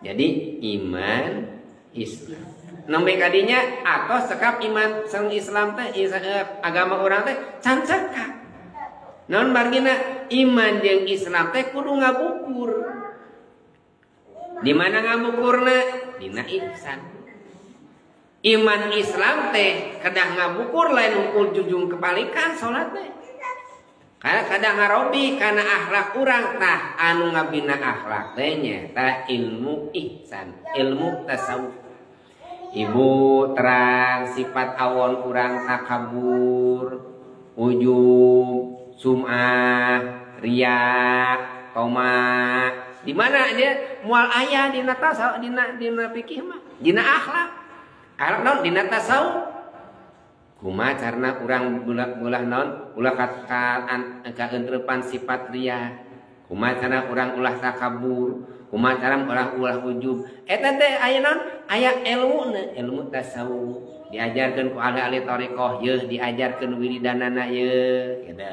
Jadi iman Islam. Nembe kadinya atau sekap iman sareng Islam teh agama urang teh can cekap. Naon margina iman jeung Islam teh kudu ngabukur. Di mana ngabukurna? Dina ihsan. Iman Islam teh kedah ngabukur lain hungkul jujung kebalikan salat teh. Karena kadang ngarobi karena akhlak urang tah anu ngabina akhlak teh nyaeta ilmu ihsan, ilmu tasawuf. Ibu terang sifat awon urang takabur, ujub, sum'ah, riya, toma. Di mana aja moal aya dina tasawuf, dina fikih mah, dina akhlak. Akhlak naon dina tasawuf. Kumaha carana urang ulah naon ulah kaentrepan sifat riya. Kumaha cara urang ulah takabur, kumaha cara ulah ulah ujub. Eta teh aya naon? Aya ilmuna, ilmu tasawuf. Diajarkeun ku ahli-ahli thariqah yeuh, diajarkeun wiridanana yeuh, gitu.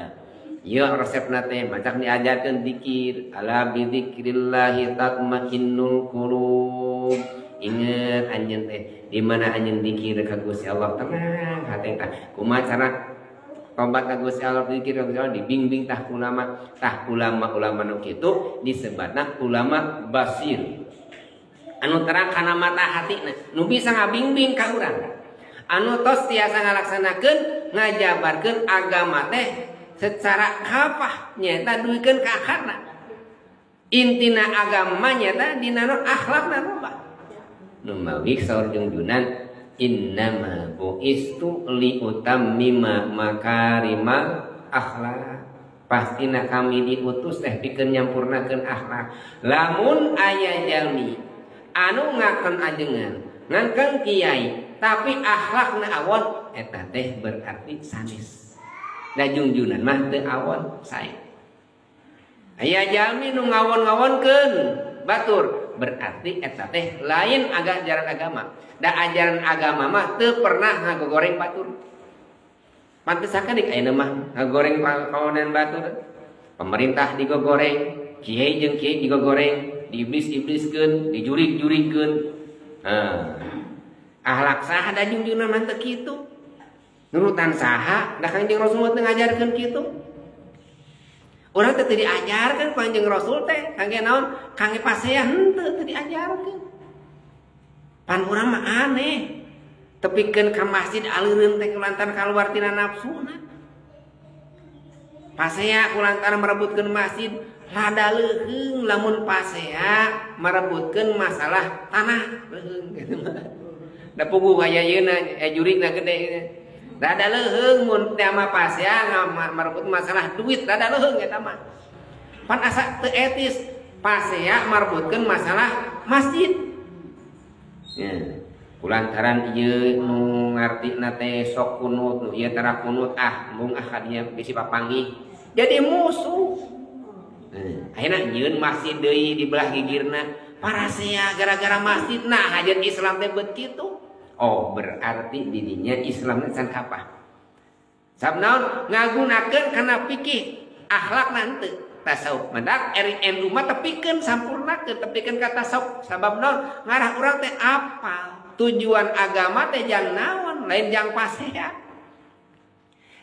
Yeuh resepna teh macam diajarkeun zikir, ala bi dzikrillah tatmainnul qulub. Ingat anjeun teh di mana anjeun zikir ka Gusti Allah tenang hate tah. Kumaha cara tobat ka Gusti Allah, zikir ka Gusti Allah dibimbing tah ulama, tah ulama-ulama nu kitu disebatna ulama basir. Anu terang kana mata hatina, nu bisa ngabimbing ka urang. Anu tos tiasa ngalaksanakeun ngajabarkeun agama teh secara kafah nyaeta duikeun ka akarna. Intina agama nyaeta dina naon akhlakna loba. Nu mawi saur jungjunan innama buistu liutammima makarima akhlak. Pastina kami diutus teh pikeun nyampurnakeun akhlak. Lamun aya jalmi anu ngaken ajengan, ngaken kiai, tapi akhlakna awon eta teh berarti sanes. Da jungjunan mah teu awon sae. Aya jalmi nu ngawon-ngawonkeun batur berarti eta teh lain ajaran agama. Da ajaran agama mah teu pernah ngagoreng batur. Pantes sakedik ayeuna mah ngagoreng kawanan batur. Pemerintah digogoreng, kiai jeung kiai digogoreng, diiblis-ibliskeun, dijurig-jurigkeun. Heuh. Akhlak saha da jungjunan mah teu kitu. Nurutan saha da Kangjeng Rasul teu ngajarkeun kitu. Urang teh teu diajarkeun ku Kangjeng Rasul teh kangge naon? Kangge pasea henteu teu diajarkeun. Pan urang mah aneh. Tepikeun ka masjid aleureun teh kulantaran kaluar tina nafsuna. Pasea kulantaran merebutkeun masjid rada leuheung lamun pasea merebutkeun masalah tanah leuheung kitu mah. Da puguh aya yeuna jurigna gede. Rada leuheung mun teh mah pasea merebut masalah duit rada leuheung eta mah. Pan asa teu etis pasea merebutkeun masalah masjid. Ya. Kulantaran ieu nu ngartina teh sok kunut, nu ieu tara kunut ah embung ah kadinya bisi papanggih. Jadi musuh. Ayeuna nyieun masjid deui di belah gigirna. Parasea gara-gara masjid nah hajat Islam teh beut kitu. Oh berarti didinya Islam can kapah. Sabab naon ngagunakeun kana fikih akhlak henteu tasawuf. Mendak RNU mah tepikeun sampurnakeun tepikeun ka tasawuf. Sabab naon ngarah urang teh apal tujuan agama teh jang naon lain jang pasea.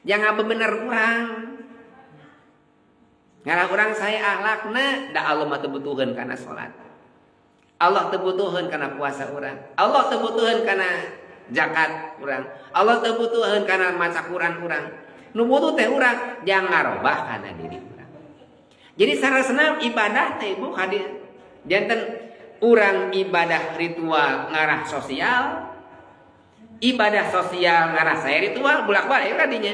Jang ngabener urang. Ngarah urang saya akhlakna da Allah mah teu butuheun kana salat. Allah teu butuheun kana puasa urang. Allah teu butuheun kana zakat urang. Allah teu butuheun kana maca Quran urang. Nu butuh teh urang jang ngarobah kana diri urang. Jadi sarasana ibadah teh ibu hadir. Janten urang ibadah ritual ngarah sosial, ibadah sosial ngarah saya ritual bolak-balik kadinya.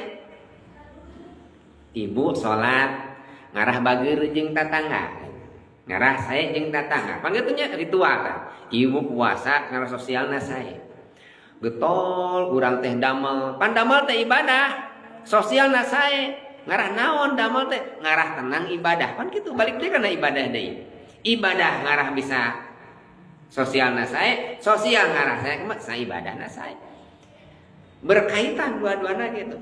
Ibu salat ngarah bager jeung tatangga. Ngarah saya jeung tatangga. Panggeutunya ritual tah. Ibu puasa ngarah sosialna saya. Getol urang teh damel. Pan damel teh ibadah. Sosialna saya. Ngarah naon damel teh? Ngarah tenang ibadah. Pan kitu balik deui kana ibadah deui. Ibadah ngarah bisa sosialna saya, sosial ngarah saya kumaha? Saya ibadahna saya. Berkaitan dua-duana gitu.